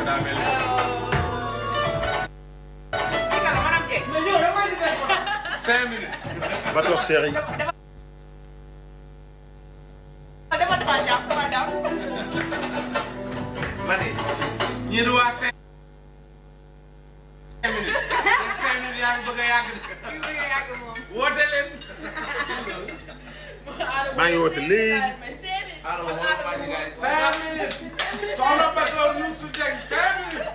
5 minutes. ba toog chéri. Mani, ñii du waa 5 minutes. 5 minutes yaa ngi bëgg a yàgg. Woote leen. maa ngi woote léegi. Adama woo maa ngi gars yi 5 minutes. Soxna Batoor Youssou Dieng 5 minutes.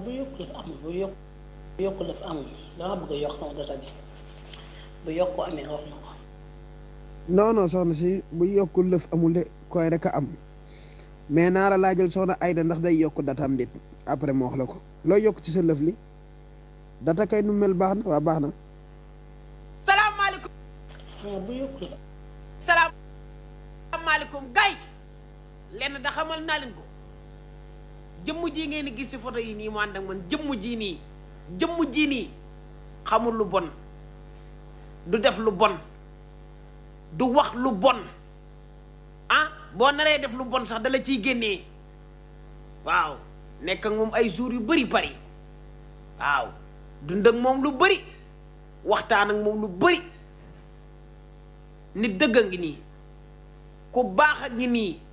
bu yokk la amul bu yokk la amul dama bëgg a yokk sama data bi bu yokk amee wax na ko. non soxna si bu yokkul lëf amul de koy rek a am mais naa la laajal soxna Ayda ndax day yokk dataam déet après ma wax la ko loo yokk ci sa lëf li data kay nu mel baax na waa baax na. salaamaaleykum. bu yokk la. salaamaaleykum gay lenn da xamal naa leen ko jëmm ji ngeen di gis ci photo yi nii mu ànd ak man jëmm ji nii xamul lu bon du def lu bon du wax lu bon ah boo naree def lu bon sax dala ciy génnee waaw nekk ak moom ay jours yu bari bari waaw dund ak moom lu bari waxtaan ak moom lu bari nit dëgg a ngi nii ku baax a ngi nii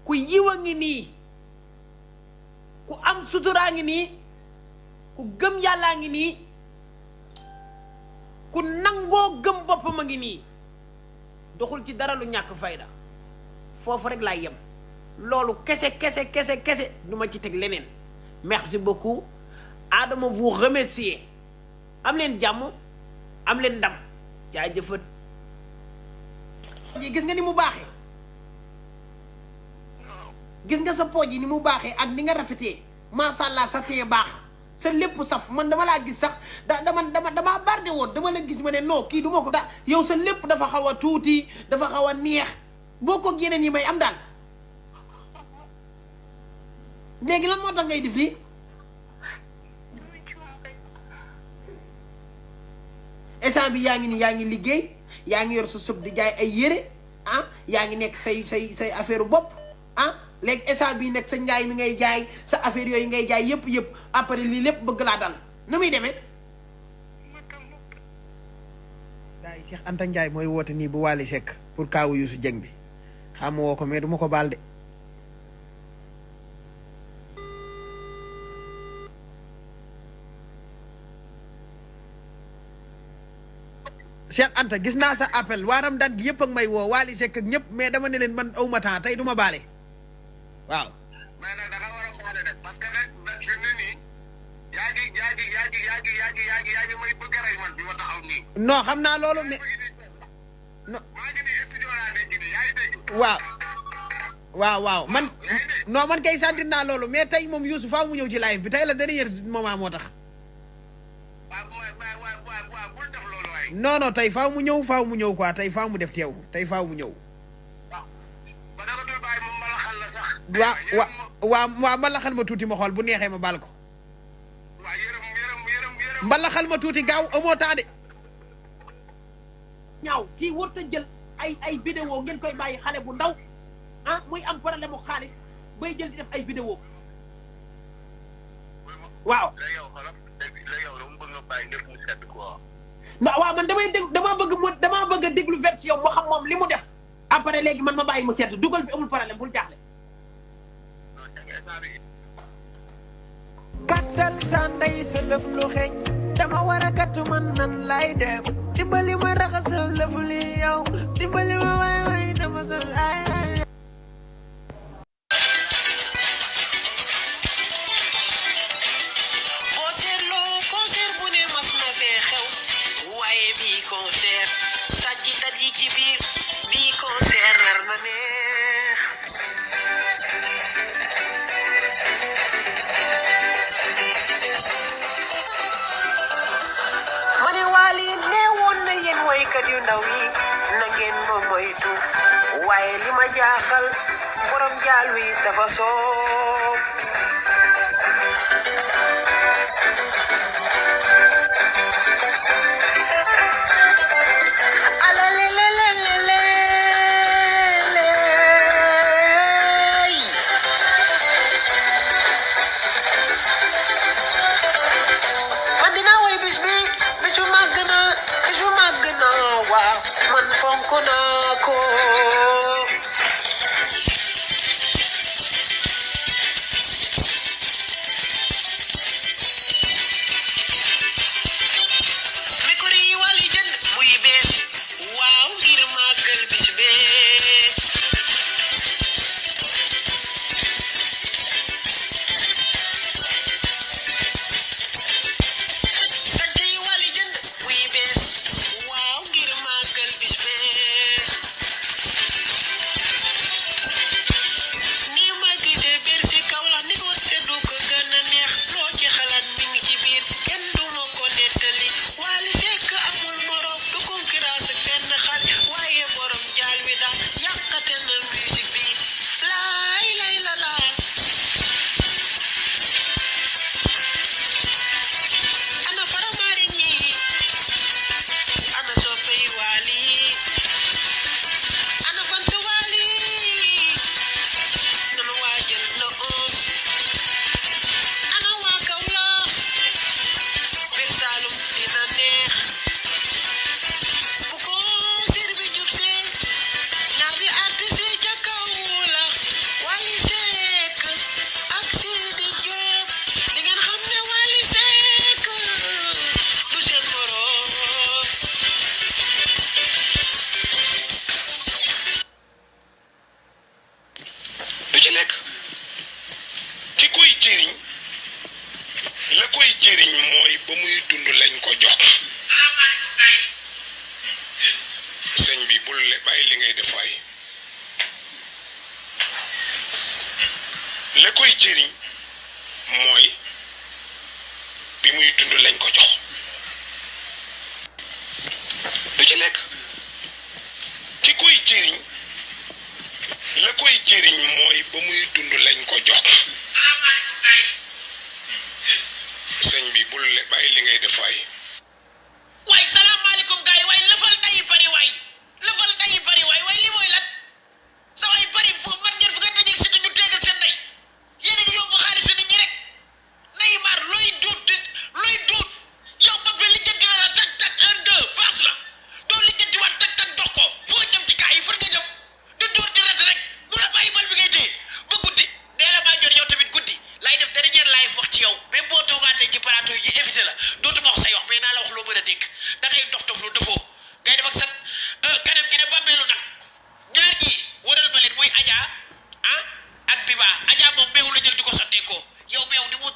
ku yiw a ngi nii ku am suturaa ngi nii ku gëm yàllaa ngi nii ku nangoo gëm boppam a ngi nii doxul ci dara lu ñàkk fayda foofu rek laay yem loolu kese du ma ci teg leneen merci beaucoup Adama vous remercier am leen jàmm am leen ndam jaajëfat gis nga ni mu baaxee gis nga sa pooj yi ni mu baaxee ak ni nga rafetee macha allah sa tee baax sa lépp saf man dama laa gis sax dama barde woon dama la gis ma ne non kii du ma ko da yow sa lépp dafa xaw a tuuti dafa xaw a neex boo ko yeneen yi may am daal léegi lan moo tax ngay def lii instant bi yaa ngi nii yaa ngi liggéey yaa ngi yor sa sëb di jaay ay yére ah yaa ngi nekk say affaire bopp ah léegi instant bii nekk sa njaay mi ngay jaay sa affaire yooyu ngay jaay yëpp après lii lépp bëgg laa dal nu muy demee. gars yi Cheikh Anta Ndiaye mooy woote nii bu Wally Seck pour kaawu Youssou Dieng bi xam woo ko mais du ma ko baal de. Cheikh Anta gis naa sa appel waaram daan gi yëpp ak may woo Wally Seck ak ñëpp mais dama ne leen man aw ma temps tey du ma baale waaw. mais nag da nga war a xoole nag parce que nag fi mu ne nii yaa ngi may bëgg a rey man fi ma taxaw nii. non xam naa loolu mais. non maa ngi nii studio laa nekk nii yaa ngi dégg. waaw man non man kay sentir naa loolu mais tey moom Youssou faaw mu ñëw ci live bi tey la dernier moment moo tax. waaw bul def loolu waaye. non tey faaw mu ñëw quoi tey faaw mu def teew tey faaw mu ñëw. ba dama dul bàyyi moom mbalaxal la sax. waaw mbalaxal ma tuuti ma xool bu neexee ma baal ko. waaw yërëm. mbalaxal ma tuuti gaaw amoo temps de. ñaaw kii warut a jël ay vidéo ngeen koy bàyyi xale bu ndaw ah muy am problème mu xaalis bay jël di def ay vidéo waaw. léegi yow dama bëgg nga bàyyi lépp mu sedd quoi. non waaw man damaa bëgg a déglu version moo xam moom li mu def après léegi man ma bàyyi mu sedd dugal bi amul problème bul jaaxle. kattal sa ndey sa lëf lu xeeñ dama war a kattu man nan lay dem dimbali ma raxasal lëf li yow dimbali ma waay dama sol ay dafa soob alalelelelele man fonk naa ko la koy jëriñ mooy bi muy dund lañ ko jox du ci lekk ki koy jëriñ la koy jëriñ mooy ba muy dund lañ ko jox sëñ bi bul bàyyi li ngay def waay waay salaamaaleykum gars yi waay lëfal day bari waay lëfal day bari waay waay lii mooy lan sa waay bari foofu man ngeen fu ngeen dajeeg si ñu tegal seen ndey yéen a ngi yóbbu xaalisu nit ñi rek Neymar looy duut yow Mbappé lijjanti na la tak tak 1-2 paas la doo lijjanti waat tak tak dox ko foo jëm ci kaa yi fër nga jëm di dóor di rat rek mu la bàyyi bal bi ngay téye ba guddi dee la maa jot yow tamit guddi lay def dernier live wax ci yow mais boo toogaatee ci plateau yi évité la dootuma wax say wax mais naa la wax loo mën a dégg da ngay dof dof lu defoo ngay def ak sat kanam gi ne bàmmeelu nag ñaar ñi wëral ba leen muy Adja ak Biba Adja moom meew la jël di ko sottee ko yow meew ni mu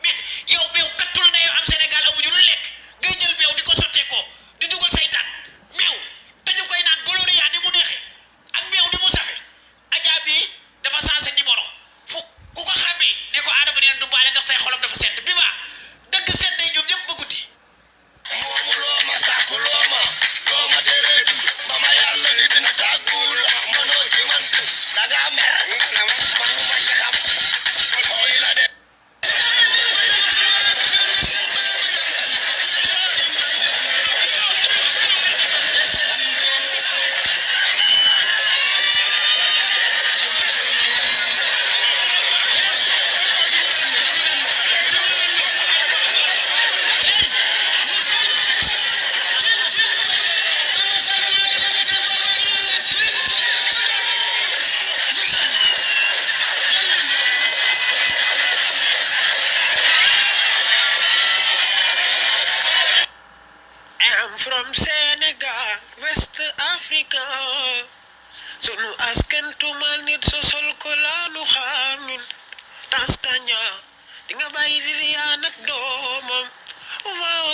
mais yow meew kattul ndeyoo am Sénégal amuñu lu lekk ngay jël meew di ko sottee ko di dugal saytaan meew dañu koy naan Gloria ni mu neexee ak meew ni mu safe Adja bi dafa changé numéro fu ku ko xàmmee ne ko Adama neen du baale ndax tey xolam dafa sedd Biba dëgg sedd day ñoom ñëpp ba guddi moomu looma sàkku looma looma teree dund ba ma yàlla ni dina tàggul mënoo ci man danga mer manuma ci xam mooy la de I'm from Senegal, West Africa. Sunu askan tumal nit sosol ko laanu xam ñun tastanya di nga bàyyi Viviane ak doomam waaw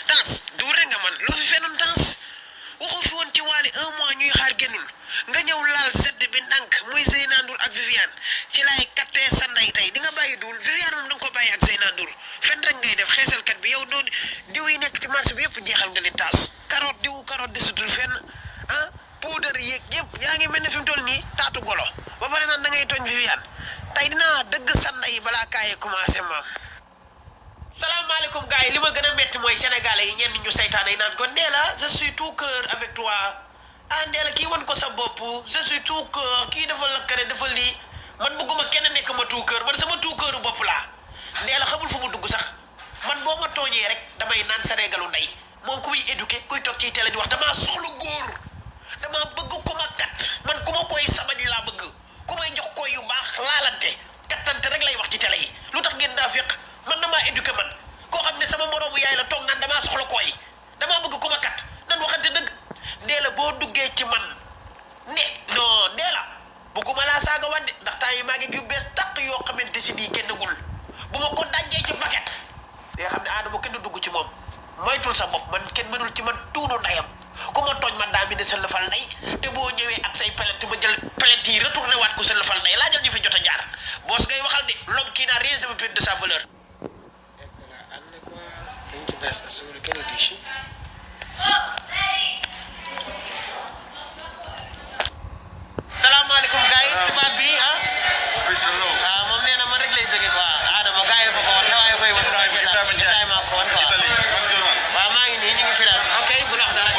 tas duure nga man loo fi fenoon tas waxu fi woon ci waali 1 mois ñuy xaar génnul nga ñëw laal sedd bi ndànk muy Zeyna Ndour ak Viviane ci lay kattee sa ndey tey di nga bàyyi duul Viviane moom danga ko bàyyi ak Zeyna Ndour fen rek ngay def xeesalkat bi yow doon diw yi nekk ci marché bi yëpp jeexal nga leen taas carotte desutul fenn poudre yeeg yëpp yaa ngi mel ne fi mu toll nii taatu golo ba pare naan da ngay tooñ Viviane tey dinaa dëgg sa ndey balaa kaayee commencé maam salaamaaleykum gars yi li ma gën a métti mooy sénégalais yi ñenn ñu saytaan yi naan ko Ndella je suis tout cœur avec toi Ndella kii wan ko sa bopp je suis tout cœur kii dafa lakkare dafa lii man bëgguma kenn nekk ma tout cœur man sama tout cœuru bopp laa Ndella xamul fu mu dugg sax man boo ma tooñee rek damay naan sa régalu ndey moom ku muy éduqué kuy toog ci télé di wax damaa soxla góor damaa bëgg ku ma kat man ku ma koy sabañ laa bëgg ku may jox koy yu baax laalante kattante rek lay wax ci télé yi lu tax ngeen daa féq man damaa éduqué man koo xam ne sama moroomu yaay la toog naan damaa soxla koy damaa bëgg ku ma kat nan waxante dëgg ndee la boo duggee ci man ne non ndee la bëgguma laa saaga wadde ndax temps yi maa ngi yu bees tàq yoo xamante si nii génnagul bu ma ko dajjee ci paquet day xam ne Adama kenn du dugg ci moom moytul sa bopp man kenn mënul ci man tuunu ndayam ku ma tooñ man daa mi ne sa lëfal nday te boo ñëwee ak say plainte ma jël plainte yi retourné waat ko sa lëfal nday laajal ñu fi jot a jaar boos ngay waxal de l'homme qui n'a rien jamais perdu de sa valeur. salaamaaleykum gars yi tubaab bi ah. moom nee na man rek lay bëgg quoi Adama gars yi ko woon sa waaye koy woon. Ibrahima ko woon quoi. waaw maa ngi nii ñu ngi finance. ok bu wax dara.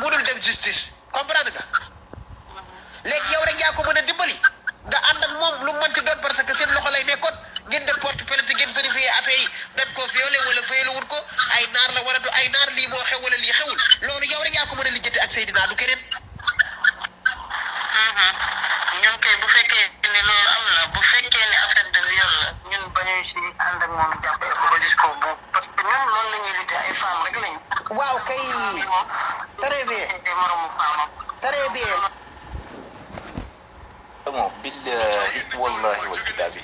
bu dul dem justice comprendre nga léegi yow rek yaa ko mën a dimbali nga ànd ak moom lu mënti doon parce que seen loxo lay nekkoon ngeen def porte plainte ngeen vérifier affaire yi dañ ko violé wala violé wul ko ay naar la wala du ay naar lii moo xew wala lii xewul loolu yow rek yaa ko mën a lijjanti ak Seydina du keneen. ñun kay bu fekkee ne loolu am na bu fekkee ne affaire de viol la ñun bañuy si ànd ak moom jàppale ko jusqu'au bout parce que ñun loolu la ñuy lutter ay femmes rek lañu. waaw kay très bien moromu femme très bien. moom billahi wallahi wal kitaabi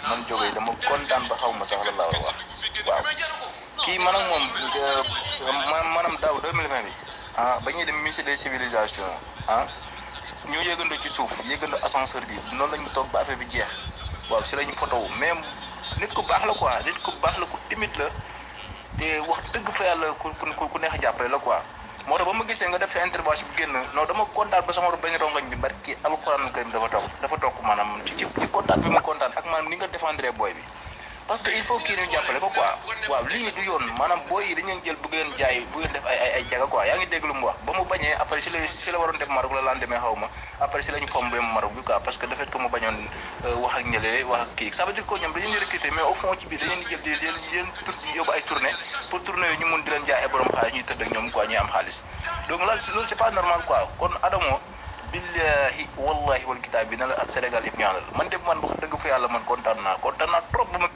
man jógee dama kontaan ba xaw ma sax la laa wax waaw kii man ak moom maanaam daaw 2020 bi ba ñuy dem musée des civilisations ñu yëgandoo ci suuf yëgandoo ascenseur bi noonu lañu toog ba affaire bi jeex waaw si lañu photo mais nit ku baax la quoi nit ku baax la ku timide la te wax dëgg fa yàlla ku neex a jàppale la quoi moo tax ba ma gisee nga def sa intervention bu génn non dama kontaan ba sama benn rongañ bi barki alxuraanul karim dafa toog maanaam ci kontaan bi ma kontaan ak maanaam ni nga défendre booy bi parce que il faut kii ñu jàppale ko quoi waaw lii du yoon maanaam booy yi dañu leen jël bëgg leen jaay bëgg leen def ay jaga quoi yaa ngi dégg lu mu wax ba mu bañee après si la waroon def Maroc la lendemain xaw ma après si la ñu fombé Maroc bi quoi parce que le fait que mu bañoon wax ak ñële wax ak kii ça veut dire que ñoom dañu leen recruter mais au fond ci biir dañu leen di jël di leen yóbbu ay tournée pour tournée yi ñu mun di leen jaay ay borom xaalis ñuy tëdd ak ñoom quoi ñuy am xaalis donc loolu c'est pas normal quoi kon Adamo billahi wallahi wal kitaab bi na la ak Sénégal yëpp ñaanal man de man wax dëgg fa yàlla man kontaan naa trop ba ma.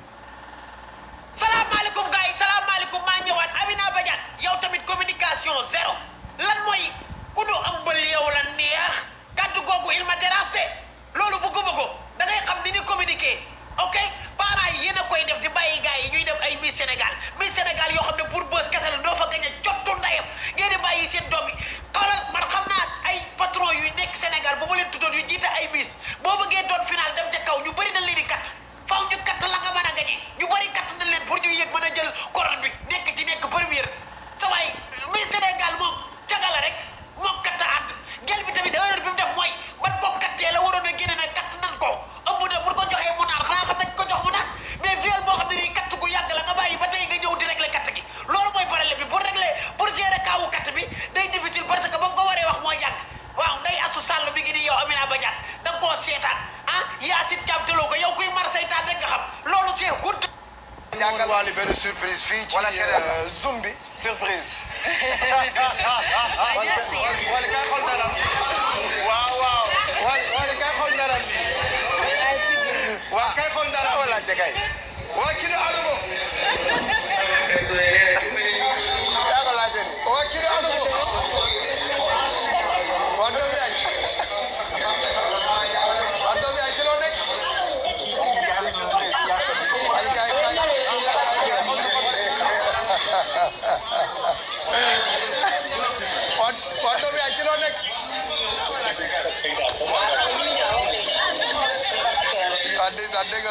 salaamaaleykum gars yi salaamaaleykum maa ñëwaat Amina Badiane yow tamit communication zéro lan mooy ku du am bël yow la neex kàddu googu il ma dérange de loolu bëgguma ko da ngay xam ni ni communiquer ok parents yi yéen a koy def di bàyyi gars yi ñuy def ay Miss Sénégal yoo xam ne pour bës kese la doo fa gañ a jottu ndayam ngeen di bàyyi seen doom yi xoolal man xam naa ay patron yu nekk Sénégal bu ma leen tuddoon yu jiite ay Miss boo bëggee doon final dem ca kaw ñu bëri na leen di kat faaw ñu kat la nga mën a gañe ñu bëri kat na leen pour ñu yëg mën a jël couronne bi nekk première sa waay Miss Sénégal moom caga la rek moom kat a ànd gel bi tamit erreur bi mu def mooy ban ko kattee la waroon a génne ne kat nan ko ëpp na pour ko joxee mu naan xanaa xam nañ ko jox mu naan mais viol boo xam ne nii katt gu yàgg la nga bàyyi ba tey nga ñëw di régler katt gi loolu mooy problème bi pour gérer kaawu katt bi day difficile parce que ba nga ko waree wax mooy yàgg waaw nday asu sàll bi ngi di yow Amina Badiane da nga koo seetaan Yacine Thiam teloo ko yow kuy mar saytaan rek nga xam loolu c'est good. jàngal waa li benn surprise fii ci Zoom bi surprise. wala kay xool dara. waaw. wala kay xool dara bi. waaw kay xool dara wala kay. waa kii la Adamo. yaa ko laajte ni. waa kii la Adamo. waa doom yaay. waa doom yaay ci loo nekk. waa doom yaay ci loo nekk. waa dèjà dégg